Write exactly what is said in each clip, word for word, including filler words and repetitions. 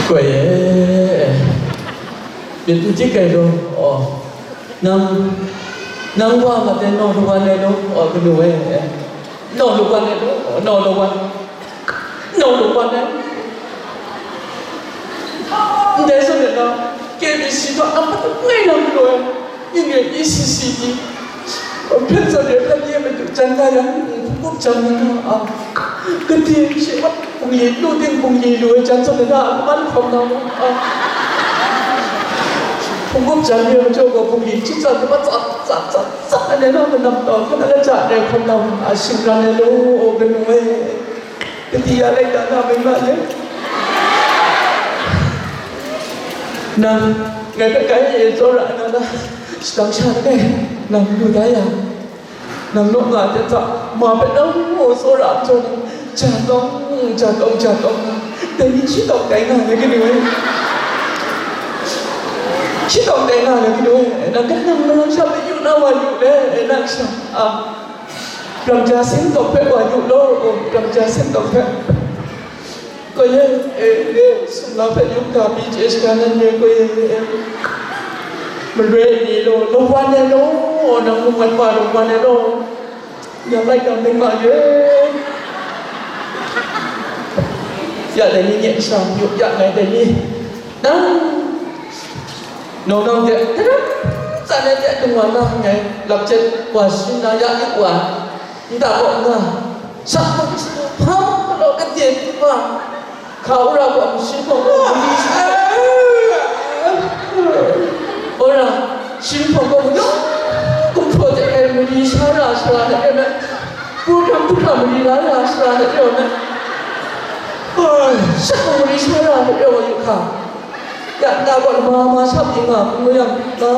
Koi e, myit n dik ai law, aw, nang, nang wa ma de naw lawan ai law, aw, kanu e, naw lawan ai law, naw lawan, naw lawan ai. Ndai zawn e na, K B C hta a madat ngai na kanu e. Ning e E C C di, hpyen zawn e hpyen ye madu jan nga yang, hpunggup jan nga na a, kade she mat bungli, lu ting bungli lu ai jan zawn e na, a man hkawm na mu a, hpunggup jan ye majaw gaw bungli chyi tsat, mat tsat, tsat, tsat, tsat, ane na, manam taw, hkan ala ja re hkawm na mu a, shingran e lu, kanu e. Kadi ya lai ta na mai ma le? Nang, ngai hpe kai e tsawra na na, shadang sha langai, nang lu da ya. Nang naw nga de hta, ma hpe nang mu tsawra ai jaw na, ja tawng, ja tawng, ja tawng na, dai ni shi tawng dai nga le kanu e. Shi tawng dai nga le kanu e, nang kan nang marang sha hpe yu na wa yu le, nang sha, a. Pram ja sin tawk hpe wa yu law, pram ja sin tawk hpe. Ko ye, e, e, sumla hpe yum ga pyi chye shaga nan ye, ko ye, e, e. Maroi ni law, lawan e law, nang mung mat wa lawan e law. Ya lai ga meng ma ye. Ya dai ni nye shang yu, ya ngai dai ni. Nang Nawng nawng de, hkaram tsan ai de, dung wa na nngai, lap jet wa sharin na ya yu wa, nta kaw nga, sak hpang hpang galaw kade wa, hka wora gaw mashim hpang gaw mali sa, wora, shim hpang gaw mayawng gumhpraw de ai mali sha ra sara de ai, pru hkam hkam mali la ra sara de ai, sak hpang mali sha ra de ai wa yu hka. Ya, na gaw lama ma sha pyi nga hpung nu yang, na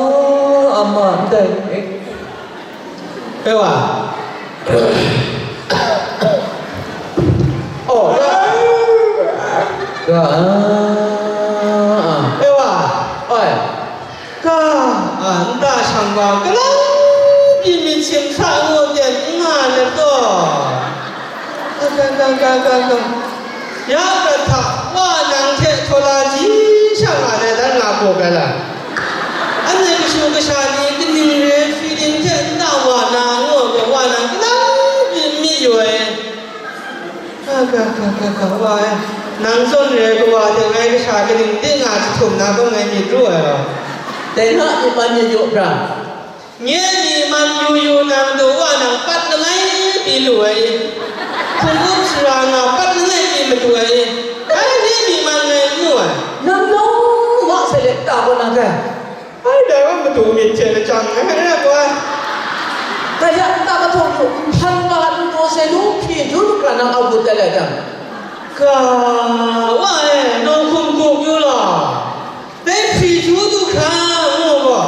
a ma ndai. Ewa. Oh, ya. Ga, ah, ah. Ewa. Oi. Ga, ah, nta shang ga, galang pyi myit hkying hkra ngu byin n nga let gaw. Ga, ga, ga, ga, ga, ga. Ya prat hta, wa nang hte htaw la ji sha nga ai dan nga hpaw bai la. Anhte kashu kasha ni kaning re feeling hte nta wa na ngu ai gaw, wa nang kanang byin n mi yu ai. Ga, ga, ga, ga, ga, wa e. Nang zawn re ai kawa hte ngai kasha kaning de nga jahtum na gaw ngai myit ru ai law. Dai na myit man myit yu pra. Nye myi man yu yu nang du wa nang pat langai pyi lu ai i? Hpung up sara nga pat langai pyi madu ai i? Bai nye myi man ngai n mu ai. Nang nawng ma sai let ta kaw na kai? Ai, dai wa madu myit hte lachyang ai rai wa. Dai ya nta mahtawng lu, nhpan wa lu taw sai lu hpyi ju lu hkra nang au gut dat lai jang. Ga, wa e, nawng hkum gup yu law. Dai hpyi ju du hkra ngu gaw.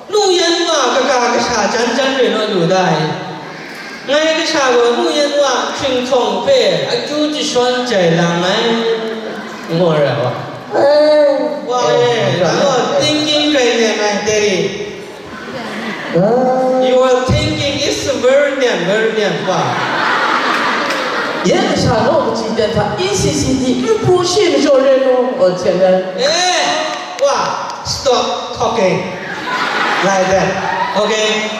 Nu yan wa kaga kasha jan jan re naw lu da ai? Ngai kasha gaw nu yan wa hpring htawng hpe akyu jashawn jai lang ai, ngu ai wa. Wa e, nang gaw thinking grai nem ai, Terry. Your thinking is very nem, very nem, wa. Ye kasha naw kaji ten hta E C C D n pru shi majaw re naw, aw hten ai. Eh, wa, stop talking like that. Okay?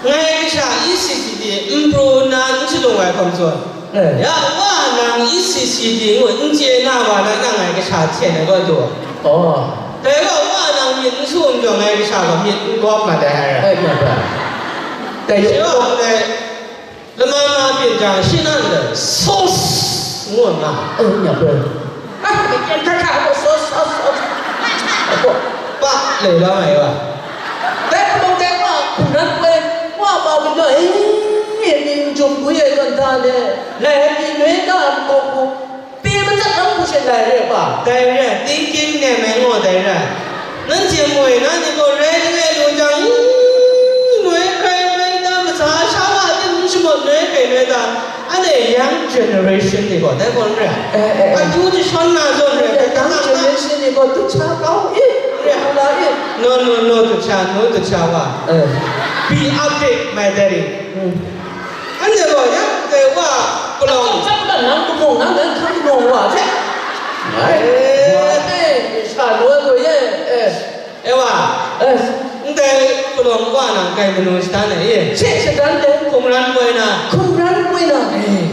Ngai kasha E C C D n pru nna n shalung ai hkawm tsun. Eh. Ya wa nang E C C D ngu n chye na wa na nang ngai kasha hten ai gaw du. Oh. Dai gaw wa nang myit n su n jawng ngai kasha gaw myit n gawp mat ai hkrai. Eh, ya, ya. Dai shi gaw, gaw, dai, lama ma byin jang, shi nan de, "Sos!" ngu nga. Eh, nya bai. Ah, mi kyen hkra hkra gaw, "Sos, sos, sos." Apo, pa, le la mai wa. Dai hpung dai wa, hkungran koi, wa ma gun gaw, eh, mi n jum gwi ai zawn hta le, lai ai pyi noi ta ai hku, pyi matsat nang hku shin lai re pa? Dai re, thinking nem ai ngaw dai re. Nanhte moi na ni gaw rai langai lu jang, noi hkrai noi ta, matsa sha wa tim n shamawt noi hkrai noi ta, anhte young generation ni gaw dai gaw n rai. Eh, eh, eh. Akyu jashawn na zawn rai, eh, eh, young generation ni gaw dut sha kau i, re. Hkau la i. No, no, no, dut sha, no, dut sha wa. Eh. Be update, my daddy. Hmm. Anhte gaw ya, dai wa palawng. Nang hkang nang hkang wa hte. Ai. Eh, ndai palawng wa nang kai manu shadan ai e. She shadan ai. Hkungran koi na. Hkungran koi na. Eh.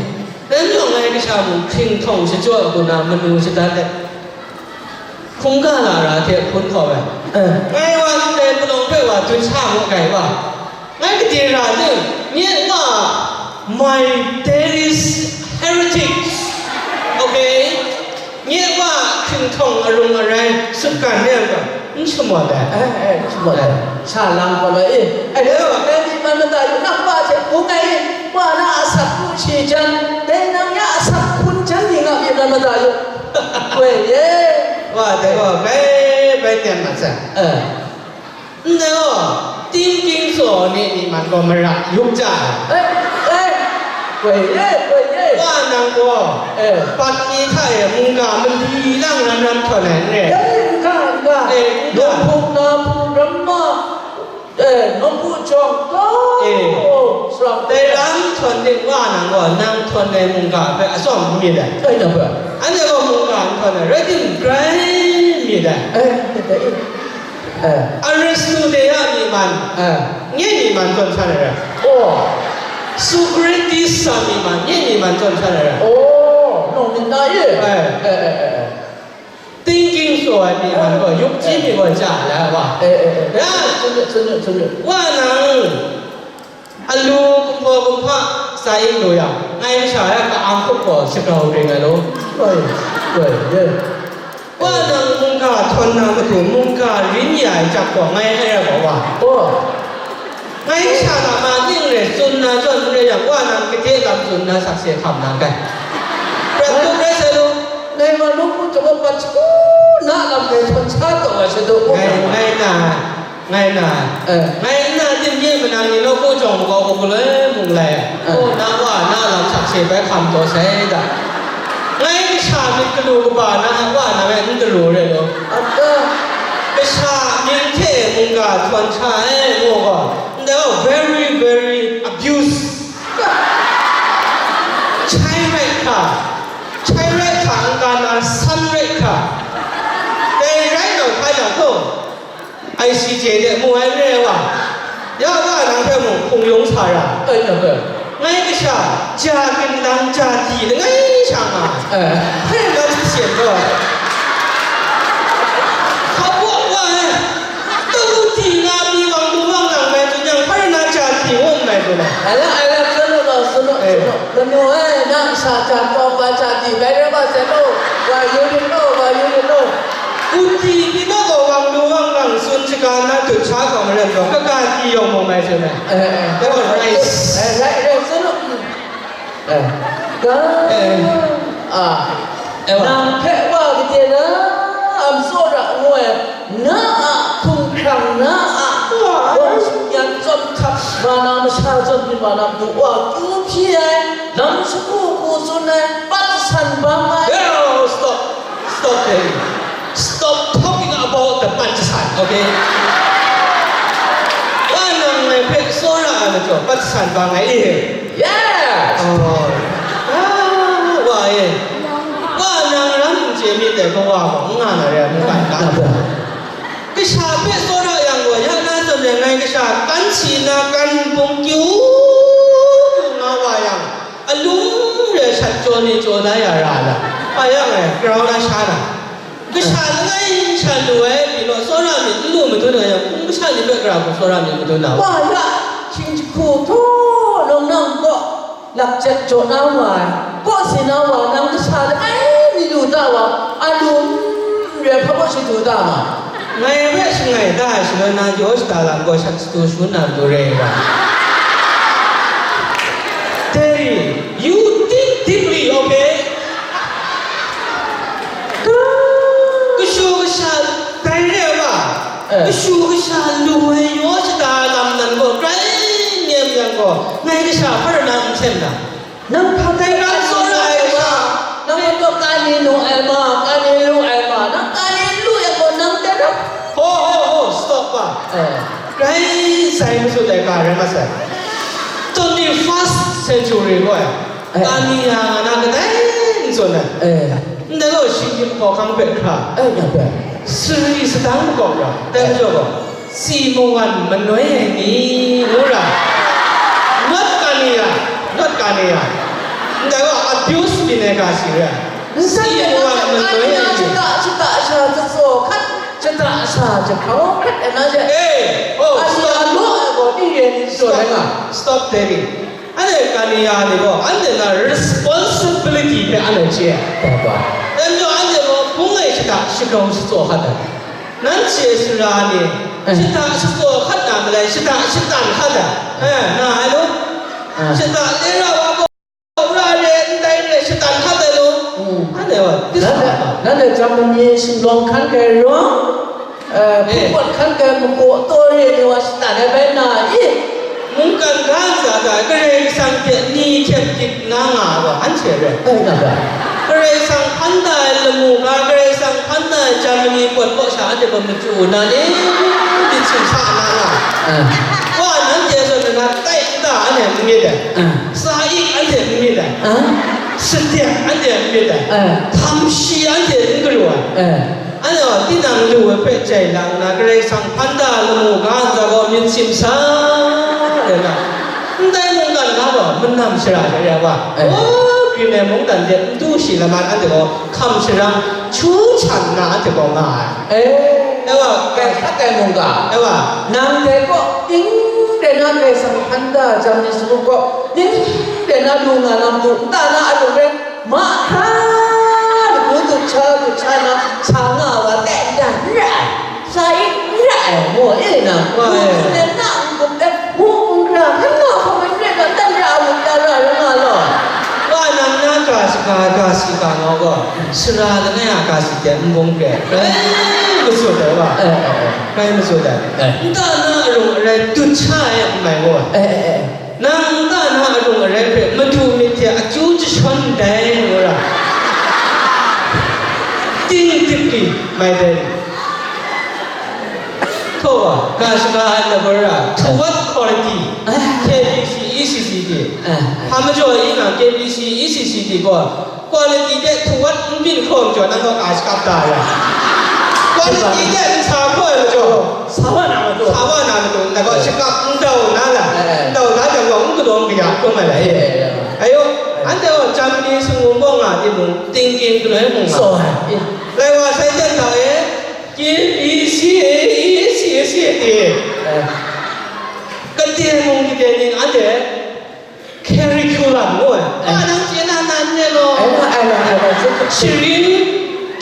Dai majaw ngai kasha mung hkringhtawng shachyaw hku na manu shadan ai. Hkungga lara hte hpun hkau ai. Eh. Ngai wa ndai palawng hpe wa dut sha mu ai wa. Ngai gade ra ting, nye wa, my dearest heretics, okay? Nye wa hkringhtawng arung arai sutgan re ai ga, n shamawt ai. Eh, eh, n shamawt ai. Sha lang hkawm ai, eh. Ai, dai wa, dai myi man mada yu, nang wa hte bung ai, wa na asak hku shi jan, dai nang ya asak hkun jan ni nga myi man mada yu. Woi ye. Wa, dai gaw bai, bai ten mat sai. Eh. Ndai gaw, tingting tsaw ni myi man gaw mara yup ja ai. Eh, eh, goi ye, goi ye. Wa nang gaw, eh, bat ni hta e mungga mali lang ram ram htawn ai n re. Eh, n ga, n ga. Eh, n ga. Lung hpung na hpung ram ma, eh, nawku jawng gaw, eh, sara dai ram htawn ting wa nang gaw, nang htawn ai mungga hpe atsawm n myit ai. Ai, na hpe. Anhte gaw mungga n htawn ai, rai tim grai n myit ai. Eh, eh, eh. Eh. Aristu de a myi man, eh, nye myi man tawn san ai rai. Oh. Socrates a myi man, nye myi man tawn san ai rai. Oh, nang myit na ye? Eh. Eh, eh, eh, eh. Thinking so ai myi man gaw, yup ji mi gaw ja ai wa. Eh, eh, eh. Ya. Tsun, tsun, tsun, tsun. Wa nang, Alu kumhpaw kumhpa sa ing lu yang, ngai masha ya ka-ang hkup gaw shagrau ring ai law. Oi, oi, ye. Wa nang mungga htawn na matu, mungga rin ya ai jak gaw ngai ai rai gaw wa. Oh. Ngai masha na ma ning re tsun na zawn n rai yang, wa nang gade lam tsun na sakse hkam na kai. Prat tup rai sai lu. Ngai ma lung hku jawm pat shagu na lam ngai htawn sa taw ai shadu. Ngai, ngai na. Ngai na, eh, ngai nna tim nye manang ni nawku jawng makau hku galoi mung lai, eh, kaw na wa na lam sakse bai hkam taw sai da. Ngai kasha myit galu kaba na wa na e n galu re law. Ata. Kasha mying hte mungga htawn sha ai ngu gaw, ndai gaw very, very abuse. Chai rai hkra, chai rai hkra, n-ga na san rai hkra. Dai rai nau hpa yang gaw, I C J de mu ai re wa, ya wa nang hpe mung hpung yung sa ra. Ai, na hpe. Ngai kasha, ja ginlang ja di langai sha nga, eh, hpe na hte syen gaw ai. Hpa wa wa ai, tau di nga mi wang lu wang lang mai tsun yang, hpa rai na ja di ngu n mai tsun ai. Ai la, ai la, tsun u gaw, tsun u, eh, tsun u. Kanu ai, nang sha ja tawng wa ja di bai rai wa sai law, wa yu rit law, wa yu rit law. Kuti pyi naw gaw wang lu wang lang tsun shaga na dut sha gaw maren gaw, kaga ti yawng mung mai tsun ai. Eh, eh. That was nice. Eh, right, right, tsun u. Eh. Ga. Eh. Ah. Eh, wa. Nang hpe wa gade na, am tsawra ngu ai, na a hkumhkrang, na a wa, wa shingyan tsawm hkap, ma na masha zawn byin wa na matu wa kyu hpyi ai, lam shagu hku tsun ai, pat san bang ai. Yo, stop. Stop there. Stop talking about the Pancasar, okay? Wa nang ngai hpe tsawra ai majaw, pat san bang ai e. Yes! Oh. Ah, wa e. Wa nang ram n chye myit dai, kawa gaw n nga na re ai, mungkan ga. Kasha hpe tsawra yang gaw, ya na zawn rai ngai kasha kan si na kan bung kyu kyu nga wa yang, alum re shat jaw ni jaw na ya ra la, hpa yang e, grau na sha na. Kasha langai sha lu ai pyi naw, tsawra myit n lu madun ai yang, hpung masha ni hpe gara hku tsawra myit madun na wa? Wa ya, hkying jahku htaw, nawng nang kaw, lak jet jaw na wa ai, kaw si na wa, nang kasha langai mi lu ta wa, a lu n re hpa baw shadu ta ma? Ngai hpe shangai da ai shaloi na jaw shada lam gaw shat shadu shangun na matu re ai ga. Terry, you think deeply, okay? Kashu kasha dai re ai wa, eh, kashu kasha lu ai yaw shada lam nan gaw grai nem yang gaw, ngai kasha hpa rai na n hten na? Nang hpa dai rai tsawra ai wa, nang majaw kani nu ai ma, kani lu ai ma, nang kani lu yang gaw nang ten rai. Ho, ho, ho, stop wa. Eh. Grai sai masut ai ga rai masai. Twenty-first century gaw ai. Eh. Kani ya nga na kadai n tsun ai. Eh. Ndai gaw shinggyim hkawhkam hpe hkra. Eh, na hpe. Sari sadang makawp ra. Dai majaw gaw, Si mungwan manoi ai ni, ngu ra. Not kaniya, not kaniya. Ndai wa abuse byin ai ga si ra. Si mungwan manoi ai ni. Shata, shata sha tsatsaw hkat, shata sha jahkrau hkat ai na she. Hey, oh, stop. Ani a law ai gaw, ni re ni jaw ai nga. Stop, stop, David. Anhte kaniya ni gaw, anhte na responsibility hpe anhte chye ai. Dai majaw anhte gaw hpung e shata shagrau shatsaw hkat ai. Nanhte sara ni, eh, shata shatsaw hkat na malai, shata shatan hkat ai. Eh, na ai nu? Eh. Shata lera wa gaw, ra re, ndai re, shatan hkat ai nu? Mm. Anhte gaw, this is nanhte, not, nanhte Germany shinglawm hkan kai rawng, Eh, hpungpawt hkan kai makaw taw re ai ni wa shatan ai bai na i? Mungkan ga ntsa hta Karai Kasang hte ni hkyep dik nga nga ai gaw, anhte rai. Ai, nga ga. Karai Kasang hpan da ai lamu ga, Karai Kasang hpan da ai Germany pawt kaw sha anhte gaw machyu na ni? Myit sumsa na nga. Ah. Wa nanhte zawn na tai nta anhte n myit ai. Ah. Sa ik anhte n myit ai. Ah. Sadek anhte n myit ai. Ah. Htam shi anhte n galu ai. Ah. Anhte gaw tinang lu ai hpe jai lang nna, Karai Kasang hpan da lamu ga ntsa gaw myit simsa ai na, ndai mungkan ga gaw manam shara shara wa, eh, o, Greenland mungkan de n du shi laman anhte gaw hkam sharang hkyu hkyan nna anhte gaw nga ai. Eh, ewa, kai hkat ai mungga, ewa, nang dai kaw ning rai na Karai Kasang hpan da jang ni sumut kaw ning rai na lu nga na matu nta na a lung rai, mahkra lagu dut sha dut sha na sa nga wa teng dan n ra ai, sa ik n ra ai, ngu e na, wa, lu e, tsun ai na n-gup ai, mung n ra, hkan nga hkawm ai n rai na, dan ra a lut ya ra, ra nga law. Wa nang na ga shaga, ga si ga ngau gaw, sara langai a ga si de n bung hkre, rai matsut ai wa. Eh, eh, eh. Rai matsut ai. Eh. Nta na arung arai dut sha ai n mai gaw. Eh, eh, eh. Nang nta na arung arai hpe madu myit hte akyu jashawn ndai ngu ra, ting dip li mai dai. Htaw wa, ga shaga ai labar ra, to what quality? K B C, E C C T. Hpa majaw i nga, K B C, E C C T gaw, quality de to what n byin hkraw majaw, nang gaw ga shakap da ai. Quality de n sa hkraw ai majaw, sa wa na matu, sa wa na matu, nang gaw shakap n dau na la, eh, eh, n dau na jang gaw, n kadaw n kaya hkrum ai la, eh, eh, eh, eh. Ayo, anhte gaw Germany sung wun gaw nga timung, tingking galoi mung nga. So, eh. Lai wa sai jan hta e, K B C A, E C C A, eh, kade mung kade ning anhte curriculum ngu ai. Eh. A nang chye na nan re law. Ai na, ai na, ai na, chye. Shirin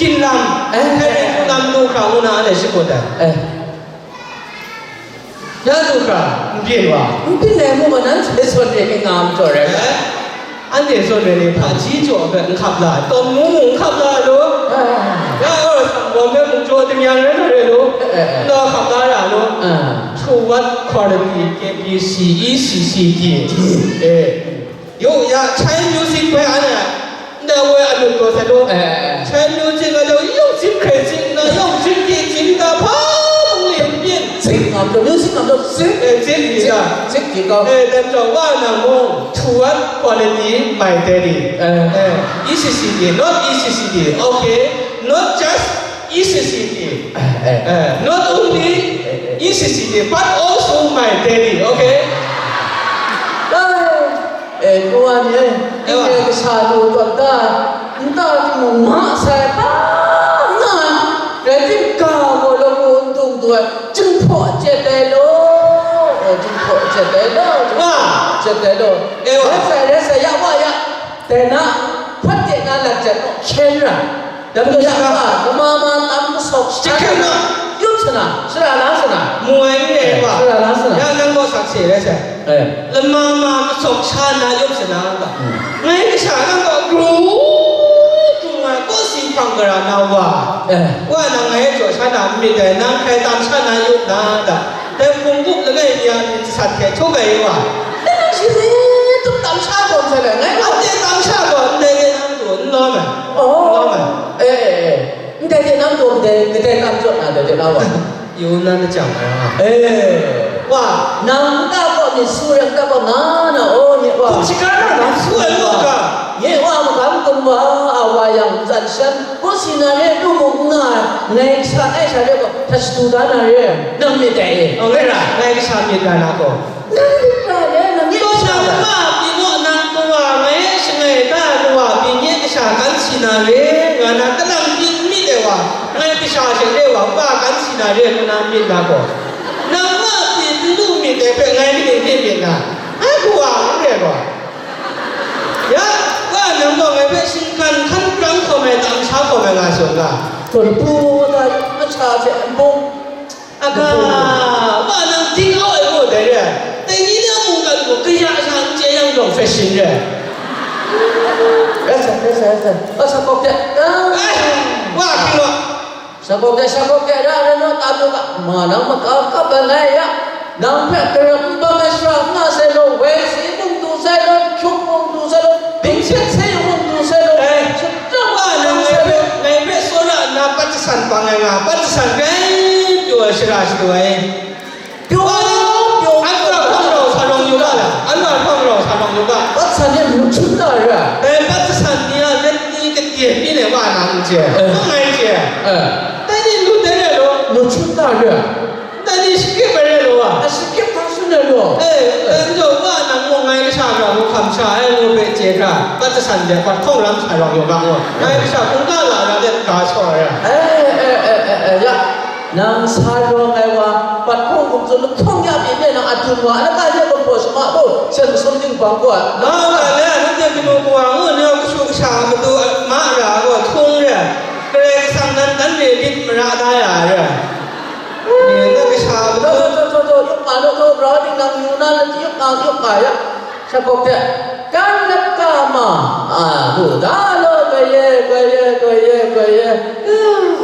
ginlam, eh, eh, eh, curriculum lu hkra ngu na anhte shakut ai. Eh. Ya du hkra, n byin wa. N byin ai mu ma, nanhte zawn re ni nga majaw rai. Eh? Anhte zawn re ni hpaji jaw hpe n hkap la ai, tawm mu mu n hkap la ai lu. Eh. Ya gaw, sanggawm hpe mung jaw tingyan rai na re lu. Eh, eh, eh. N taw hkap la ra lu. Eh. To what quality K B C, E C C T? Eh. Yu ya, Chinese music hpe anhte ndai woi anut taw sai law. Eh, eh, eh. Chinese music a jau yawng sim hkrai sim nna, yawng sim di sim da hpa mung le n byin. Sim ngam taw, music ngam taw, sim. Eh, sim di da. Sim di kau. Eh, dan jau wa nang mung, to what quality my daddy? Eh. Eh, E C C D, not E C C D. Okay, not just E C C D. Eh, eh. Eh, not only E C C D, but also my daddy, okay? Eh, eh, kawa ni, eh, ewa, tingai kasha lu tawn ta, nta timung ma sai hpa nga ai, rai tim, ga gaw lamu n dung dung ai, jinghpaw jet ai law, oh, jinghpaw jet ai law, jinghpaw jet ai law. Ewa. Rai sai, rai sai, ya wa ya, dai na, hpawt de na lat jet naw, hkyen ra. Dam dam ya, lama ma tam masawk sha na, yup sa na, sara la sa na. Mu ai n re wa. Sara la sa na. Ya nang gaw sakse rai sai. Eh. Lama ma masawk sha na yup sa na ga. Hmm. Ngai kasha nang gaw gru, gru nga, kawsi hpang gara na wa. Eh. Wa nang ngai jaw sha na n myit dai, nang hkrai tam sha na yup na ga. Dai hpung gup langai mi a myit jasat hte htuk ai wa. Dai nang shi rai tup tam sha gaw n sai le, ngai gaw. Anhte tam sha gaw ndai de nang du n lawm ai. Oh. N lawm ai. Eh, eh, eh. Ndai de nang du, ndai, ndai tam jaw na, ndai de na wa. Yu na na jang ai wa. Eh. Wa. Nang nta gaw myit su rai, nta gaw nga na, oh, myit wa. Hkum shaga na, nang su ai wa ga. Nye wa magam gun wa, a wa yang, ntsan shan, kawsi na re, lu mung n nga ai. Ngai kasha e sha de gaw, hta shadu da na re, nang myit dai e. Oh, ngai ra, ngai kasha myit ra na gaw. Nang myit ra re, nang myit Gaw kasha nang ra. Ma pyi naw, nang kawa ngai e shangai da kawa pyi nye kasha kan si na re, nga na, kalang pyi n myit ai wa, ngai kasha she re wa, pa kan si na re, ngu na myit na gaw. Nang ma pyi n lu myit dai hpe ngai kaning hte myit na? Ai kawa n re gaw. Ya, wa nang gaw ngai hpe shinggan hkan prang hkawm ai, tam sha hkawm ai nga saw nga. Gaw lapu wa ta masha hte n bung. Aga, wa nang ding au ai gaw dai re. Dai ni na mungkan gaw kaya sha n chye yang gaw fashion re. Rai sa, rai sa, rai sa. A sa kawk de. Ai, wa hking gaw. Shakawk de, shakawk de, ra rai naw, ta du ga, ma nang makau kap ai ngai ya, nang hpe karap n bang ai shara n nga sai law, woi si mung du sai law, hkyuk mung du sai law, bingkyet se mung du sai law, Eh, shakram wa nang ngai hpe, ngai hpe tsawra nna pat jasan bang ai nga, pat jasan grai pyaw ai shara shadu ai. Pyaw, pyaw, Anhte a hpang rau sa rawng yu ga la? Anhte a hpang rau sa rawng yu ga? Pat san e lu chun na ra. Dai pat san ni a let ni kade mi ne wa na n chye. Eh. N ngai chye. Eh. Dai ni lu de re lo. Lu chun na ra. Dai ni shakip ai re lo wa. A shakip hta shun ai lo. Eh, dai ni wa nang mung ngai kasha hkra ngu hkam sha ai ngu hpe chye hkra, pat san de pat hkawng ram sa rawng yu ga ngu. Ngai kasha hkungga la ra de ga saw ai ra. Eh, eh, eh, eh, eh, ya. Nang sa rawng ai wa, pat hkawng hkum tsun lahkawng ya pyi, nang a dun wa, a lata ya gaw hpaw shama gaw, sen masum ding bang gaw, Nga nga le, nanhte kanu kawa ngu ni, kashu kasha a matu ma ra gaw, htung re, Karai Kasang nan dan re lit mara da ya re. Ni na kasha a matu. Taw, taw, taw, taw, yuk nga naw taw, grau ting nang yu na, yuk nga, yuk nga ya. Shakawk hte, kan lap ka ma, a, lu da law, goi e, goi e, goi e, goi e.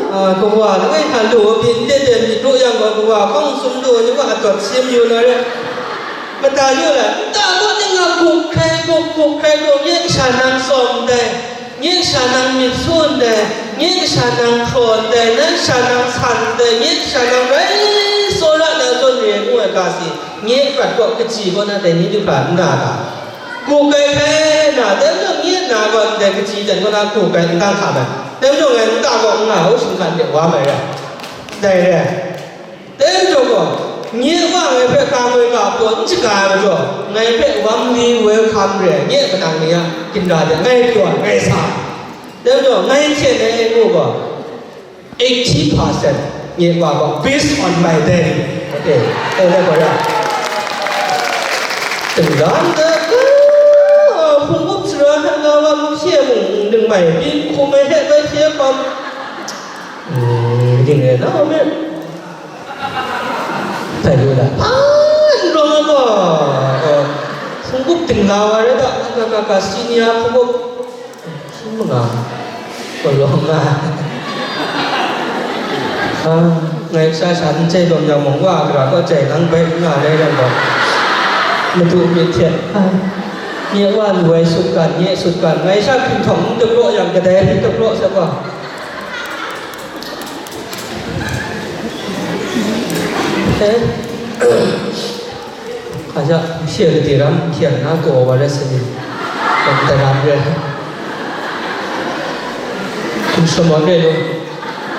A, kawa langai hta lu byin de de myit ru yang gaw, kawa hpawng sum lu ni wa a tawt sim yu na re. Mata yu la, nta gaw ning a guk hkrai guk, guk hkrai guk, nye kasha nang tsawm ndai, nye kasha nang myit su ndai, nye kasha nang hpraw ndai, nan sha nang san ndai, nye kasha nang rai tsawra na zawn re ngu ai ga si, nye prat gaw kaji kaw na dai ni du hkra n na ga? Guk ai hkrai na, dai majaw nye na gaw ndai kaji jan kaw na guk ai n dang hkam ai. Dai majaw ngai nta gaw n nga u, shinggan de wa mai rai. Dai re ai. Dai majaw gaw, nye wa ngai hpe ka ngoi ka pyaw n shaga ai majaw, ngai hpe warmly welcome re ai, nye a manang ni a ginra de ngai pyaw ai, ngai sa ai. Dai majaw, ngai hkyen ai ngu gaw, eighty percent nye wa gaw, based on my day. Okay, dai dai gaw ya. Tenggang de, hpung up sara hta nga wa, hpye mung, ningmai byin hkum ai hte bai hpye hkawm. Ning e na me. Htai lu la. A, n rawng ai gaw, hpung up ting la wa rai ga, ka, ka, ka, senior hpung up. Hpung nga. Gaw lawng nga. A, ngai sha sha n chye tawn yang mung wa, gara gaw jai nang bai n nga rai rai gaw. Madu myit hte. A, nye wa lu ai sutgan, nye sutgan. Ngai sha hpinhtawng n dapraw yang, kadai n dapraw sai gaw. Eh? Aja, hpye gade ram hkyen na taw wa rai sa ni? Dai ram re. Hkum shamawt re lu.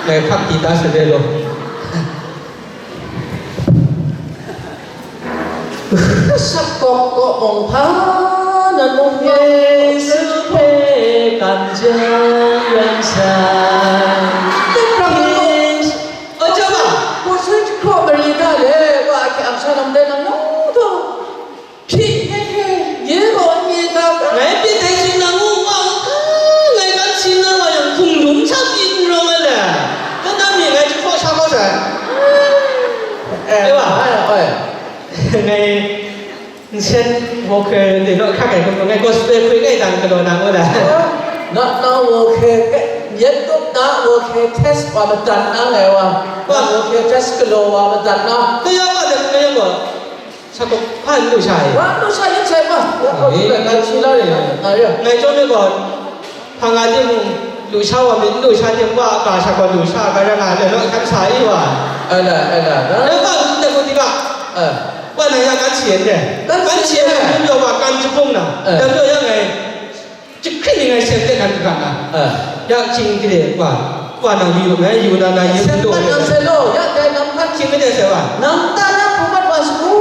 Ngai hkak di ta sa re lu. Asak kawk kawk mung hpa nan mung Yesu hpe kamjang ran sai. Dai prang mung, Yesu. O, chyawm a, hpaw sai jahkraw mari ga le, wa a hkyang sha lam dai nang yawng taw. Hpyi hkye hkye, nye gaw n ye ga ga. Ngai pyi dai tsun na ngu, wa ngu hka, ngai kan sin na wa yang, hpung dum sha pyi n rawng ai le. Kan na mi ngai jahkraw sha kau sai. Eh, Ewa. Ai, ai. Ngai nsen walker de naw hkrak ai hkum, ngai gospel hkoi ngai dang galaw na ngu la. Na, na walker ke, yet tup na walker test wa madat na ngai wa. Wa. Na walker test galaw wa madat na. Kaya wa de, kaya wa. Sa kawk hpa n lu sha ai. Wa n lu sha yin sai wa. Ya, eh, ngai shi la re, ngai ya. Ngai chyawm ai gaw, Hpa nga timung, lu sha wa myit, n lu sha tim wa a ga sha gaw lu sha ga ra nga, le naw hkan sa i wa. Ala, ala, na? Na wa myit dai gaw di ga? A. Wa nang ya kan shi yen dai. Kan shi yen dai. Kan shi yen dai, wa kan jahpung na. A. Dai majaw ya ngai, jahkring ni ngai sem de kan ga na. A. Ya hkying gade wa. Wa nang yu ngai, yu na na yu Seng yu pat nang sai law, ya dai nang hkan hkying yu de sai wa. Nang ta na hpung mat wa shagu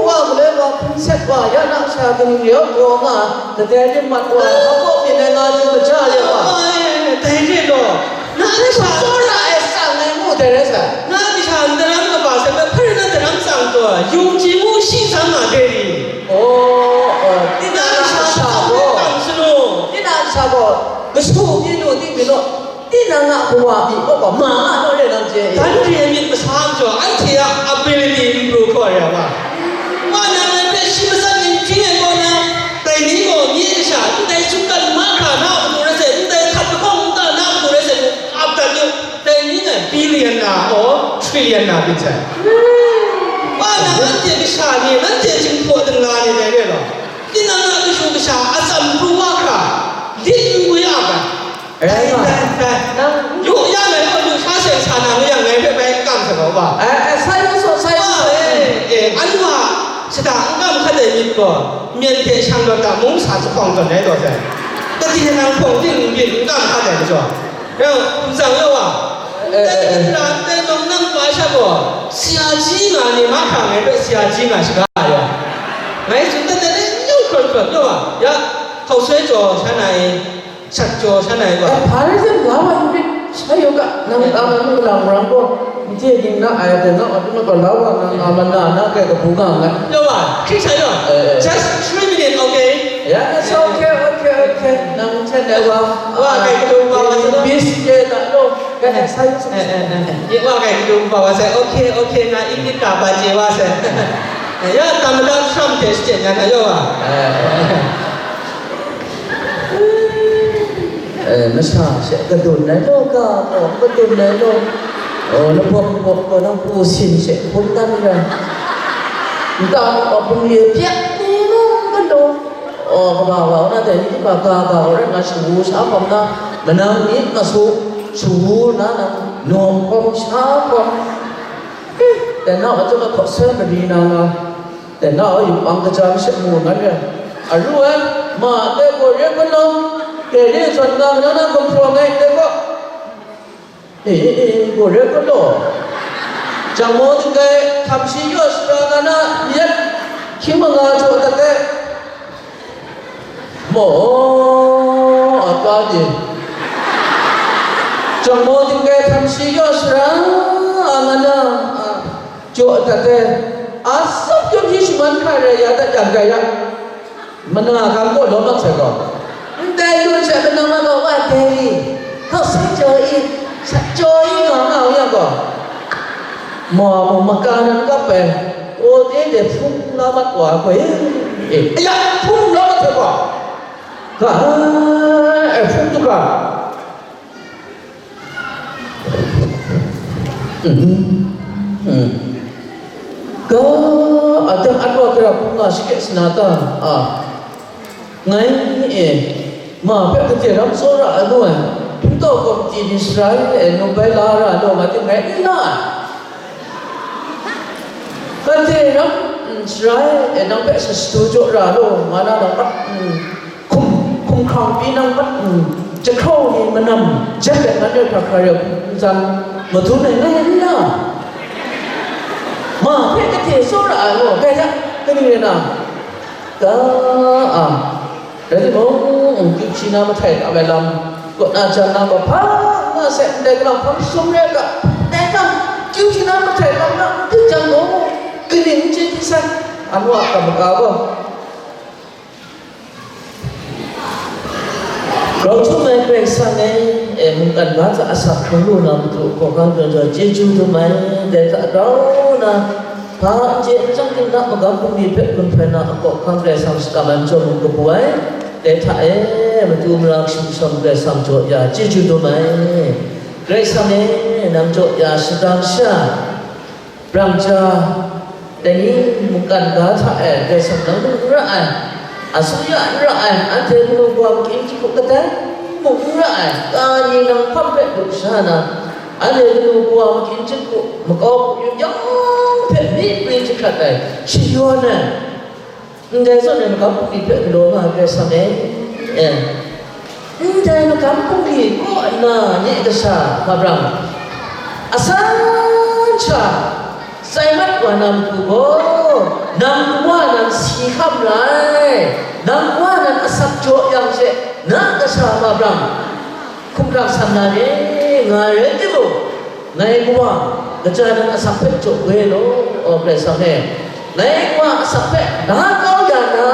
wa, galoi wa, hpung set wa, ya nang sha kaning rau daw nga, kadai rim mat wa, hpa kaw byin ai nga chyu kaja ya wa. Ai, dai re law, na kasha tsawra ai sang ai mu dai rai sa. Na kasha ndaram kaba sai hpe hpa rai na daram tsang taw, yung chyi mu shi tsang nga de ni? Oh, oh, tinang na kasha kasha gaw, kang sanu. Tinang kasha gaw, kashu byin lu, ting byin lu. Tinang a kawa mi kaw gaw ma nga naw re nang chye e. Dan re ai myit masa majaw, anhte a ability n pru hkaw re ai wa. Wa nang ngai hpe shi matsat ning hpring ai kaw na, dai ni gaw nye kasha, ndai sumgan mahkra na a matu rai sai, ndai htat lahkawng nta na a matu rai sai, ap dat yu, dai ni ngai billion na or trillion na byin sai. Wa nang anhte kasha ni, anhte jinghpaw dingla ni dai re law, tinang a kashu kasha atsam pru mahkra, lit n gwi ap ai. Rai nga. Dai, dai, dai. Nang yu ya ngai gaw, yu sha seng sa na, ngu yang ngai hpe bai n kam sa gaw, wa. Eh, eh, sai yu saw, sai yu saw. Wa, eh, eh, anwa shada n kam hkat ai myit gaw, myen hte shang rawt da mung sa jahpawng tawn ai taw sai. Kade nang hpawng ting n byin n kam hkat ai majaw. Rau, n tsang yu wa. Eh, eh, eh. Ndai ra, ndai nang nang pa sha gaw, siya ji nga ni mahkra ngai hpe siya ji nga shaga ai wa. Ngai tsun dat dat e, n yawng hkron hkron, yu wa. Ya, hkau soi jaw sha na e. Shat jaw sha na i wa. Ai, hpa rai zawn, la wa yu rit, sha yu ga, nang, eh, a, nang lang rang gaw, n chye ging na ai, de na, a, du na gaw, la wa, nang, a, ma na, na kai kabu nga nngai. Yo wa, hkri sha yaw. Eh, eh. Just three minutes, okay? Yeah, it's okay, okay, okay. Nang chen de wa. Wa, kai kadu wa, wa, sa lo. Bis de da lo. Kai, eh, sa yu sa. Eh, eh, eh. Ye wa, kai kadu wa, wa, sa. Okay, okay, na English ka ba je wa, sa. Eh, ya, tam da Trump de shi na, na yo wa. Eh, eh. Eh, masha she kadun ai law, ga gaw kadun ai law. Oh, lahpawp lahpawp gaw nang pu sin she hpung dan rai. Nta gaw hpung ye pyak ni mung galaw. Oh, kaba wa na dai ni kaba ga ga gaw rai nga shawu sha hpawm na, manang myit masu shawu na nang nawm hpawm sha hpawm. Eh, dai na wa chyum ai hkaw seng mari na nga. Dai na, yupang kaja masha mu ngan re. Aru ai, ma, dai gaw re hpun law, dai re zawn nga, na na gumhpraw ngai, dai gaw. E, e, e, gaw re hpun law. Jangmaw dinggai htam shi yaw shara nga na, myit hkying manga jaw dat ai. Maw, a ta ni. Jangmaw dinggai htam shi yaw shara nga na, a, Jaw dat ai, atsawm chyawm shi shaman hkrai rai ya dat yang dai yang, mana gam kaw lawm mat sai gaw, ndai lu hte manang ma gaw wa dai i, hkau sai jaw i, sa jaw i nga nga u yang gaw, ma mung maka nan kap ai, o de de hpung la mat wa ai hkoi, e, aya, hpung la mat sai gaw, ga ai hpung tuga. Mm. Mm. Ga, aten atwa gara hpung nga shakye sana ta? A. Ngai e, ma hpe kate ram tsawra ai nu ai, hpungtau kawmti ni sharai e, num bai la ra ai nu, nga ting ngai n la ai. Kate ram, mm, sharai e, nang hpe sa shadu jaw ra ai nu, nga na nang mat, mm, hkum, hkum hkrang pyi nang mat, mm, jahkrau ni manam jet let ngan rai hkra hkra rai hkum n tsan madun ai ngai n na? Ma hpe kate tsawra ai gaw, dai hta, kaning rai na? Ga, a, rai timung, kyu hpyi na mahtai tam ai lam, kaw na jan na gaw hpa nga sai, ndai gaw hpang sum rai ga, dai hta, kyu hpyi na mahtai tam na, n ding jang gaw, kaning n chye hte sai, anu a kam maga gaw. Grau htum ai Karai Kasang e, e, mungkan ga hta asak hkrung lu na matu hkawhkam jaw jaw chyeju dum ai, dai hta grau na, hpa n chye n chyang ting na magam bungli hpe gun hpai na a hkawhkam Karai Kasang shakap ai majaw mung kabu ai, dai hta e, matu mara kashu kashawng Karai Kasang jaw ya chyeju dum ai. Karai Kasang e, nang jaw ya shadang sha, Brang ja, dai ni mungkan ga hta e Karai Kasang nang mung n ra ai, asuya n ra ai, anhte kanu kawa makyin jahku kadai mung n ra ai, ka ni nang hpang hpe du sha na, anhte kanu kawa makyin jahku makau yu yang hpe myi pri jahkrat ai, shayawn ai, ndai zawn e magam bungli hpe galaw nga ai Karai Kasang e, e. Ndai magam bungli kaw nna nye kasha mabrang, asan sha, tsai mat wa na matu gaw, nang kawa nan si hkam ra ai, nang kawa nan asak jaw yang she, na kasha mabrang, hkum hkrak san na re, nga ai rai timung, ngai Kawa, kaja nan asak hpe jaw we law, Karai Kasang e. Ngai Kawa asak hpe la kau ya na,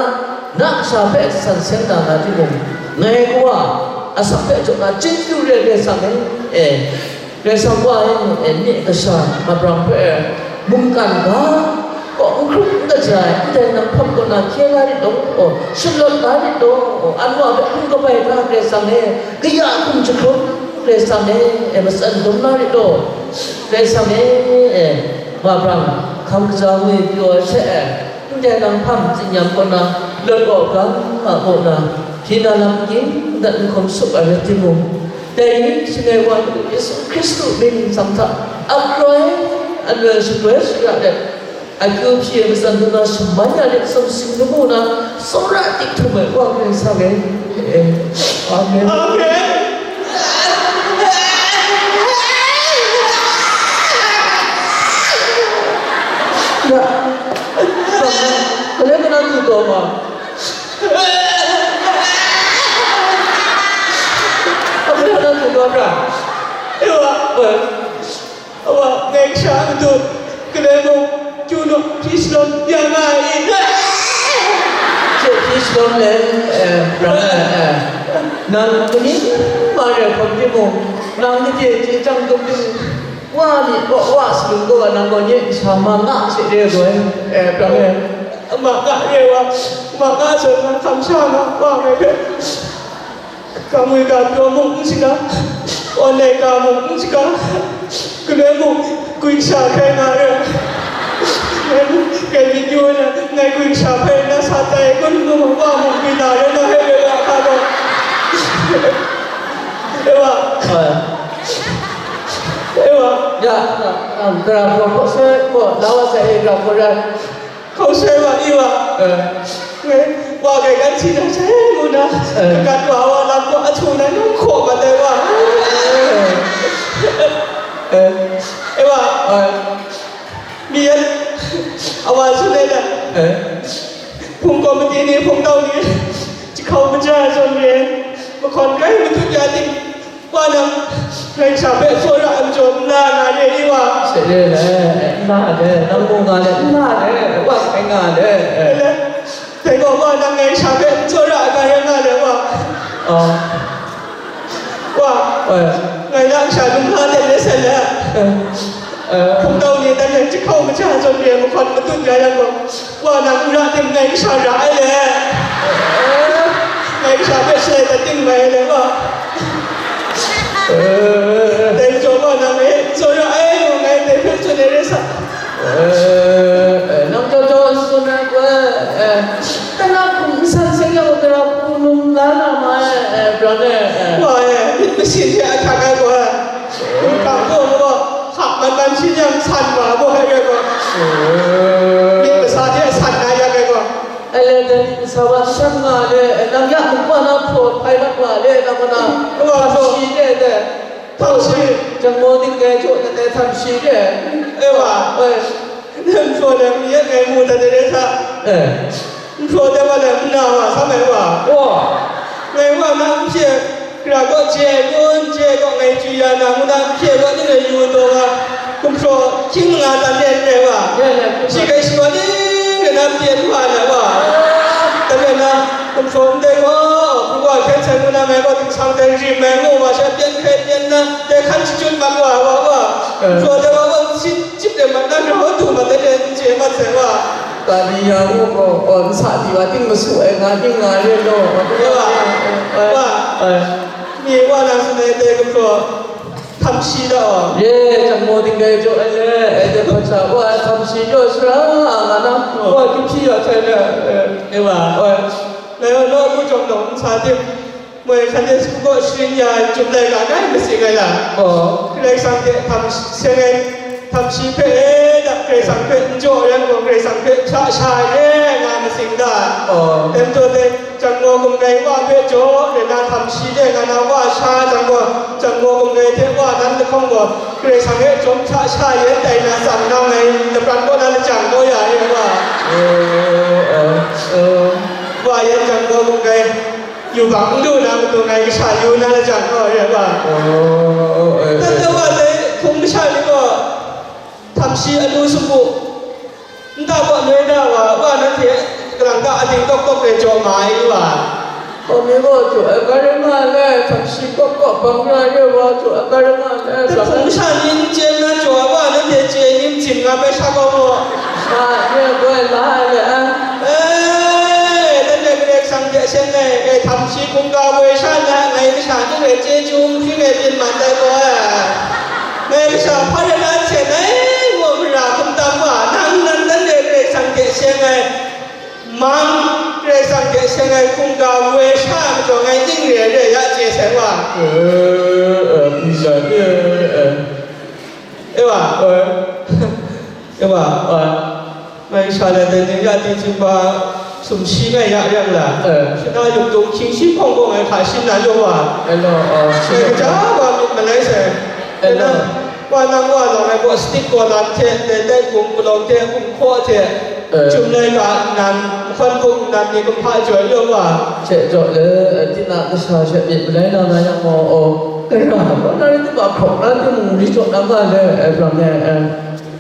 na kasha hpe san seng na nga timung, ngai Kawa asak hpe jaw na chyeju re Karai Kasang e. E, Karai Kasang Wa e, e, nye kasha mabrang hpe mungkan ga, kaw n hkrup n kaja ai, ndai nang hpam kaw na hkye la rit law, shallawt la rit law, anwa hpe hkrum kabai hkra Karai Kasang e, kaya hkum jahkrum Karai Kasang e, e, matsan dum la rit law, Karai Kasang e, e, wa brang, hkam kaja ngwi pyaw ai hte, e, ndai nang hpam tsinyam kaw na, lawt kaw ga nga kaw na, hpyi na lam ging dat n hkum sup ai rai timung, dai ni, Shangai Wa Madu Yesu Hkristu mying ningsang hta, akroi, aloi shagroi shara let, akyu hpyi ai matsan dum na shaman ya let, sumsing lamu na, tsawra dik htum ai Wa Karai Kasang e. Amen. Amen. Ya. Kalai kanan tu taw ma. Kalai kanan tu taw bra. Ewa. Awa, ngai kasha a matu, galoi mung, kyu naw, hpyi shalawm ya nga ai. Hte hpyi shalawm le, eh, brang, eh, eh. Nang kaning ma re hkawm timung, nang gade chye chyang dum timung, wa myit kaw, wa salum kaw, nang gaw nye kasha ma nga she re ai gaw, eh, brang, eh. Ma nga re wa, ma nga zawn, nang hkam sha nga, wa ngai hpe. Kamwi ka pyaw mung n shaga, awn ai ka mung n shaga, galoi mung gwi sha hkrai nga ai. Ngai mung, ngai myit yu ai, ngai gwi sha hkrai na sa tai, kun mung wa mung gwi na rai na hpe rai wa hka gaw. Ewa. Ai. Ewa. Ya, na, na, gara hpawt hpawt sai, hpawt, la wa sai, e, gara hpawt rai. Hkau sai wa i wa, eh, ngai, wa gaigan si na sai ngu na, eh, kagat wa wa lam gaw a htu na nang hkaw mat ai wa. Eh. Eh. E wa, eh, mi yan, a wa sun ai na, eh, hpung komiti ni, hpung tau ni, jahkau maja ai zawn re, mahkawn kai matut ya ting, Wa nang, ngai sha hpe tsawra ai majaw n na nga re i wa? She re le, n na le, nang mu nga le, n na le, wa hkai nga le. Le, dai gaw wa nang ngai sha hpe n tsawra ai ga rai nga le wa? Oh. Wa, eh, ngai nang sha lung la de le se le. Eh. Eh. Hpung tau ni dan yang jahkau maja zawn re ai mahkawn matut ya yang gaw, wa nang n ra tim ngai kasha ra ai le. Eh. Ngai kasha hpe shalai dat ting mai ai le wa. Eh. Dai majaw wa nang e n tsaw ra ai, ngu ngai dai hpe tsun ai rai sa. Eh, eh, nang jaw jaw n tsun ai gaw, eh, tana hkum n san seng yang, tara hku num la na ma ai, eh, brang e, eh. Wa e, myit masin hte ahkyak ai gaw, Hkang gaw, gaw, hkak man man shin yang san wa gaw, hai rai gaw. Myit masa hte san na ya rai gaw. Ai le, dai myit masa wa shan nga le, nang ya muk wa na hpaw hpai mat wa le, nang wa na, wa htam gaw, shi de de. Htam shi. Jang maw ding dai jaw na dai htam shi de. E wa. Oi. Nang hpaw le, mi ya ngai mu da de de sa. Eh. Nhtawm de wa le nna wa sa mai wa. Wa. Ngai wa na n hpye, gara gaw je ai kun, je ai gaw ngai chyu ya na, ngu na n hpye wa, ning rai yu taw wa, gumhpraw hkying manga dan de n rai wa. Ya, ya, shi hkrai shi wa ning rai na n pye n wa na wa. Dan rai na, gumhpraw ndai gaw, hpung wa hkyen sai ngu na ngai gaw, dingsang dai rim ai ngu wa, sha pyen hkrai pyen na, dai hkan shachyut mat wa, wa, wa. Eh. Nhtawm de wa gaw, shi Chyip de mat na grau du mat ai hte n chye mat sai wa. Kali ya u gaw, gaw nsa di wa ting masu ai nga, ting nga re law, wa ting Ewa. Wa. Ai. Mi wa na sun ai dai gumhpraw htam shi da wa. Ye, jang maw ting dai jaw ai le, ai dai hpacha wa htam shi jaw sara nga na, wa kim shi ya sai le, eh, Ewa. Ai. Ngai wa law ku jawng dawng nsa tim. Moi Sunday School kaw sharin ya ai, chyum laika kai masing ai la? Oh. Karai Kasang hte htam seng ai, Htamshi hpe, e, dap Karai Kasang hpe n jaw yang gaw, Karai Kasang hpe hta sha ai re nga masing da. Oh. Tem taw teng, Jangmaw Gumgai wa hpe jaw, re na htamshi de nga na wa sha jang gaw, Jangmaw Gumgai hte wa nan lahkawng gaw, Karai Kasang e chyawm hta sha yen tai na tsam na ngai lapran kaw na lajang kau ya e wa. Eh, eh, eh. Wa yen Jangmaw Gumgai yubak n lu na matu ngai kasha yu na lajang kau re wa. Oh, eh, eh. Tata wa dai hpung masha ni gaw, htamshi anu sumpu, nta kaw noi na wa, wa nanhte kalang ta ading tawk tawk re jaw ma ai wa. Hkawm mi gaw jaw ai ga rai nga le, htamshi kawk kawk bang ra re wa, jaw ai ga rai nga le, Hpung sha ni n chye na jaw ai wa, nanhte chye ni n tsim nga bai sha kau mu. Sha ni gaw la ai le, a. E, nanhte Karai Kasang hte seng ai, e, htamshi hkungga woi sha na, ngai kasha ni rai chyeju n hpring ai byin man dai gaw, e. Ngai kasha hpa rai na hte ngai ngu mara hkum tam wa, nang nan nanhte Karai Kasang hte seng ai, mang Karai Kasang hte seng ai hkungga woi sha majaw ngai ning re re ya chye sai wa. Eh, eh, eh, eh. E wa, eh. E wa, eh. Ngai sha lai dai ni ya ting hpa sumshi ngai ya yang la. Eh. Shana yuk tung hkying shi hpawng gaw ngai hka shin na yaw wa. Hello, eh, ngai kaja wa myit malai sai. Hello. Wa nang wa nang ngai gaw stick gaw lam hte, dai dai kum palawng hte, kum hkaw hte, eh, Chyum laika nnan, nhkawn hpung nnan ni kumhpa jaw yaw wa. Hte jaw le, eh, tinang kasha hte myit malai na na yang gaw, oh, kaja, kaw na rai timung, hkawk na timung, ri jaw na nga le, eh, brang e, eh.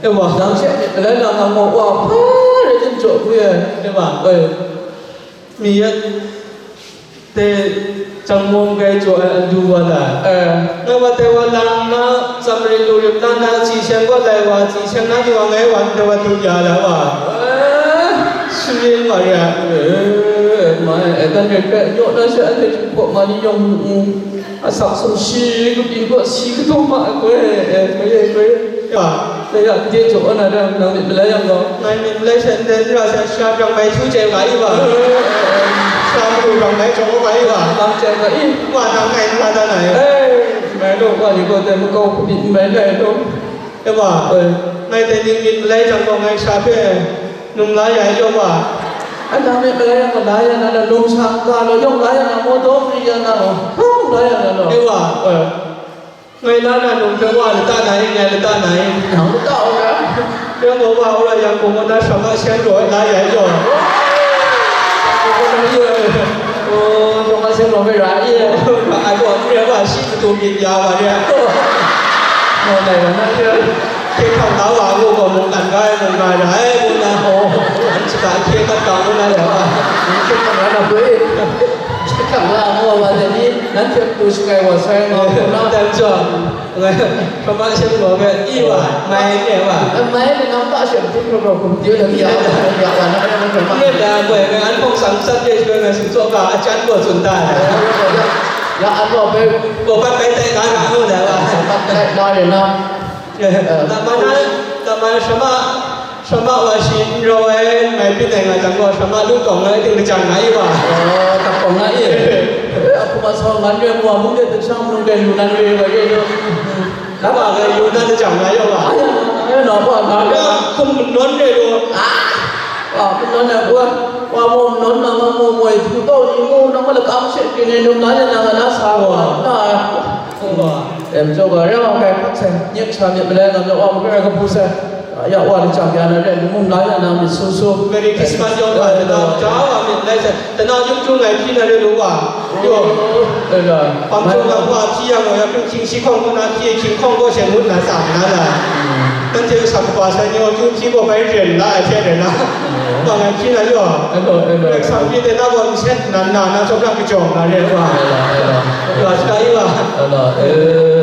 E wa. Nang hte myit malai na nga gaw, wa, hpa rai tim jaw hku e. E wa. Eh. Mi yet, te, Jangmaw Gumgai jaw ai andu wa la. Eh. Ngai wa dai wa lang na, Samari lu rim na, na, si seng gaw lai wa, si seng na ni wa ngai wa, dai wa du ya la wa. Eh. Sumyin wa ya. Eh, mai, eh, dan ret ret, nyaw na sha, anhte hpawk ma ni yawng, mm. Asak sumshi, kabi kaw si kadaw ma ai koi, eh, koi, eh, koi. Ya, ya, ya, de jaw na dang, nang myit malai yang gaw. Ngai myit malai sha ndai ra sha, sha brang mai htu chye ga i wa. Sha madu brang mai jaw ga i wa. Nang chye ga i. Wa nang ngai n la da na i. Eh, mai lo, wa ni gaw dai makau kabi n mai lai lo. E wa, eh, ngai dai ning myit malai jang gaw ngai sha hpe num la ya i yawng wa. Anhte myit malai yang gaw la ya na, na lung shang ga law, yawng la ya na, maw dawng ri ya na, hpung la ya na law. E wa, eh, ngai la na num hpe wa lata na i, ngai lata na i. Nang lata u ya. Yang gaw wa, wa yang gaw na shama seng gaw la ya i yawng. Oh, shama seng gaw hpe ra i. Ai gaw n re wa, shi matu myit ya wa re. Maw dai wa na i. Hkye hkrang da wa ngu gaw, mungkan ga ai, mungga ra ai, ngu na, oh, an shaka hkye hkrang ga ngu na ya wa. Hkye hkrang ra na hpe, hkye hkrang ra ngu wa, dai ni, nanhte matu shakai wa sai nga, ngu na. Dan jaw, ngai, hkama shem gaw me, i wa, mai ne wa. Mai ne, nang ta shem hpung hkrum hkrum hkum di, ya, ya, ya, ya, na, na, na, na. Ne da, koi, ngai an hpawng sang sat de, shwe, ngai sum tsaw ga, a chan gaw tsun da. Ya, ya, ya, ya, an gaw bai. Gaw bat bai tai ga, ga, ngu na wa. Bat bai na, ya, na. Eh, Tamana, Tamana shama, shama wa shi n rau ai, mai byin ai nga jang gaw, shama lu kawng ai ting lajang nga i wa. Oh, tak kawng nga i. Eh, a hpuma sa ngan re mwa mung de, teng shang mung de, yu nan re wa ye do. Na wa ga yu nan lajang nga yaw wa. Ai ya, ai ya, na wa, na wa. Ya, hkum nawn re do. Ah! Wa, hkum nawn re wa. Wa, mo nawn na, ma mo mo, tu tau ni mo, na ma la kam she, ki ne, num na, na, na, na, sa wa. Na. Wa. Em, jaw ga, rau kai hpang sai, nyek sha myit malai nga, wa makoi ai kabu sai, ya wa lachyang ya na rai, mung la ya na myit su su. Merry Christmas yawng ga, tana ja wa myit malai sai, tana yum htung ai hpyi na rai lu wa. Yo. Eh, ga. Hpang jaw ga wa hpyi yang wa, ya hpung hkying shi hkawng gaw na hpyi, hkying hkawng gaw shen ngut na tsam na la. Nanhte sa kaba sai ni wa hpung hpyi gaw bai ren la ai hte ren na. Wa ngai hpyi na yo. Hello, hello. Rai sang hpyi de na gaw n shen nan na, na tsawm ra kajawng na rai wa. Hello, hello. Wa sa i wa. Hello, eh.